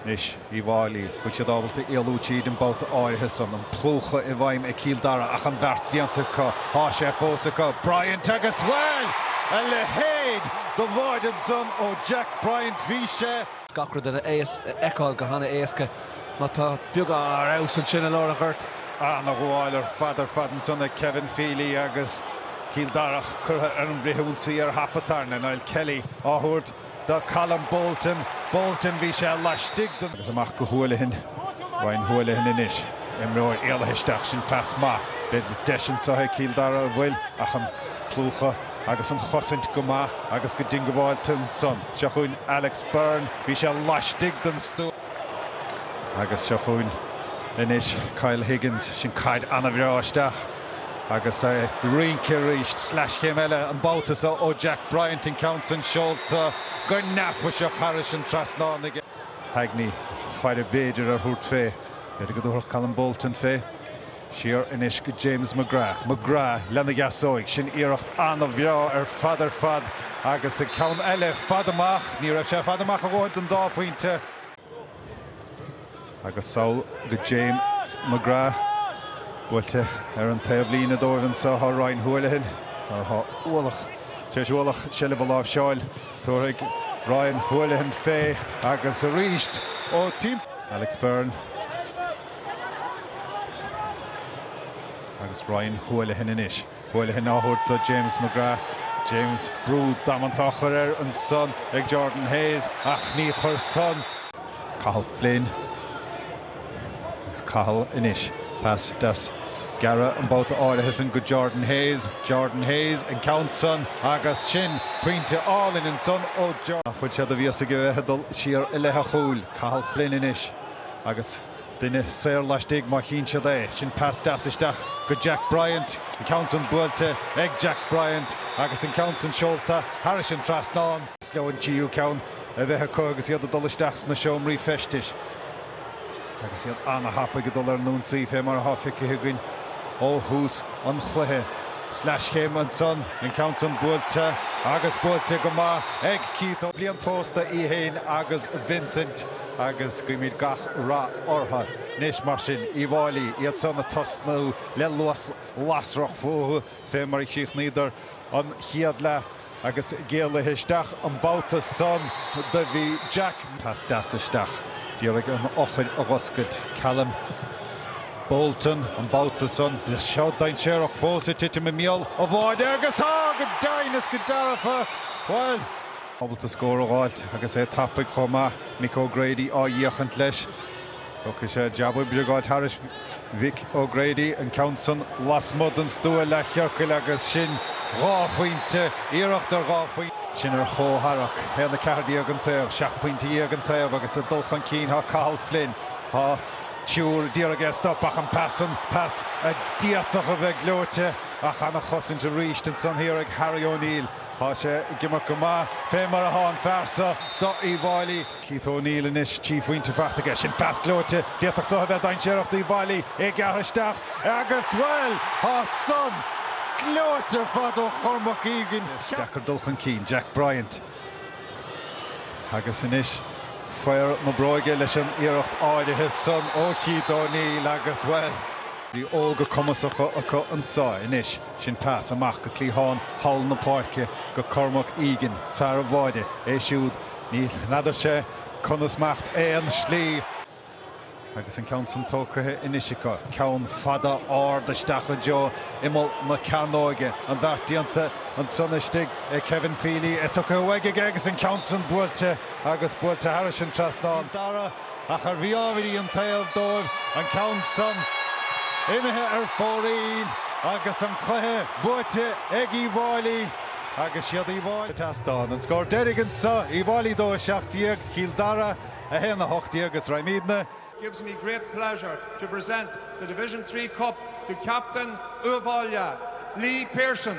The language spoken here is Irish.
Anois, Uíbh Fhailí, bhfuil siad ábalta éalú tríd an babhta áirithe san? An plúchadh i bhfeidhm ag Cill Dara ach an bheart déanta acu. Tá sé fós acu. Bryant agus, bhuel, a leithéid de bháide ansan ó Jack Bryant. Bhí sé. Gach rud a fheiceáil go han-éasca má tá beagán ar fheabhas ansin i lár an ghoirt. Ana-ghabháil ar fad ar fad ansan ag Kevin Feely agus Cill Dara curtha ar an bhfrithionsaí ar thapa tairne. Niall Kelly á thabhairt do Colm Bolton. Bolton, bhí sé laistigh den. Agus amach go Houlihan. Ryan Houlihan anois. Imreoir éalaithe isteach. Sin pas maith. Beidh deis anseo ag Cill Dara an bhfuil? Ach an plúchadh agus an chosaint go maith agus go diongbháilte ansan. Seo chugainn Alex Byrne. Bhí sé laistigh den stua. Agus seo chugainn anois Kyle Higgins. Sin caid ana-bhreá isteach agus rince arís. Sleaschéim eile an babhta seo ó Jack Bryant, an ceann san seolta go neafaiseach thairis an trasnán aige. Hagney faire b'fhéidir ar thabhairt fé. B'fhéidir go dtabharfadh Colm Bolton fé. Siar anois go James McGrath. McGrath lena gheasóig. Sin iarracht ana-bhreá ar fad ar fad agus an ceann eile fada amach. Ní raibh sé fada amach a dhóthain don dá phointe. Agus sall go James McGrath. Buailte ar an taobhlíne dóibh anseo tá Ryan Houlihan. Fear atá ualach, tar éis ualach seilbh a láimhseáil. Tabharfaidh Ryan Houlihan fé agus arís ó timpeall. Alex Byrne. Agus Ryan Houlihan anois. Houlihan á thabhairt do James McGrath. James, brú damanta á chur air ansan ag Jordan Hayes ach ní chuir san. Cathal Flynn. Agus Cathal anois. Pas deas gearr an babhta áirithe san go Jordan Hayes. Jordan Hayes an ceann san agus sin pointe álainn ansan ó Jordan. Nach bhfuil sé de mhias aige bheith ag dul siar i leith a chúil. Cathal Flynn anois agus. Duine saor laistigh má chíonn siad é. Sin pas deas isteach go Jack Bryant. An ceann san buailte ag Jack Bryant agus an ceann san seolta thairis an trasnán. Is leo an tríú ceann a bheith acu agus iad ag dul isteach sna seomraí feistis agus iad ana-thapaidh ag dul ar an ionsaí fé mar atá feicthe againn ó thús an chluiche. Sleaschéim ansan, an ceann san buailte agus buailte go maith ag Keith Ó. Bliain pósta í fhéin agus Vincent. Agus guímid gach rath orthu. Anois, mar sin, Uíbh Fhailí, iad san ag tosnú le luas lasrach fúthu fé mar a chríochnaíodar an chéad leath agus ag éalaithe isteach an babhta san do bhí Jack. Pas deas isteach. D'iarraidh an eochair a dh'oscailt. Callum Bolton an babhta san. Seo dainséarach fós ag titim i mbéal an bháide agus á, go deimhin is go dearfa, bhuel, ábalta scór a dh'fháilt agus é tapaidh chomh maith. Mick O'Grady á fhéachaint leis. Tógfaidh sé jab oibre a dh'fháilt thairis Mhick O'Grady, an ceann san lasmuigh den stua leathchiorcail agus sin dhá phointe, iarracht ar dhá phointe. Sin ar chomhtharrac, 1-14 an taobh, 17 pointe an taobh agus ag dul chun cinn tá Cathal Flynn. Tá triúr d'iarraidh é a stop ach an pas san, pas a d'fhéadfadh a bheith gleoite ach ana-chosaint arís ansan thiar ag Harry O'Neill. Tá sé ag imirt go maith fé mar atá an fear seo do Uíbh Fhailí. Keith O'Neill anois, 3 phointe faighte aige. Sin pas gleoite. D'fhéadfadh so a bheith dainséarach d'Uíbh Fhailí. É gearrtha isteach agus, bhuel, tá san gleoite ar fad ó Chormac Egan. Deacair dul chun cinn. Jack Bryant. Agus anois faobhar na bróige leis an iarracht áirithe san ó Keith O'Neill agus, bhuel, Bhí óga cumasacha acu anso anois. Sin pas amach go cliathán thall na páirce go Cormac Egan, fear an bháide é siúd. Ní n'fheadar sé conas smacht aon slí. Agus an ceann san tógtha anois acu. Ceann fada ard isteach i dtreo imeall na cearnóige. An bheart déanta ansan istigh ag Kevin Feely. É tugtha uaidh aige agus an ceann san buailte agus buailte thairis an trasnán. Dara. Ach ar mhí-ámharaí an tsaoil dóibh, an ceann san imithe ar fóraoil agus an cluiche buaite ag Uíbh Fhailí agus siad Uíbh Fhailí. Teastáin. An scór deiridh anso, Uíbh Fhailí 2 17, Cill Dara 1 18 agus raghaimidne. Gives me great pleasure to present the Division 3 Cup to Captain Uíbh Fhailí, Lee Pearson.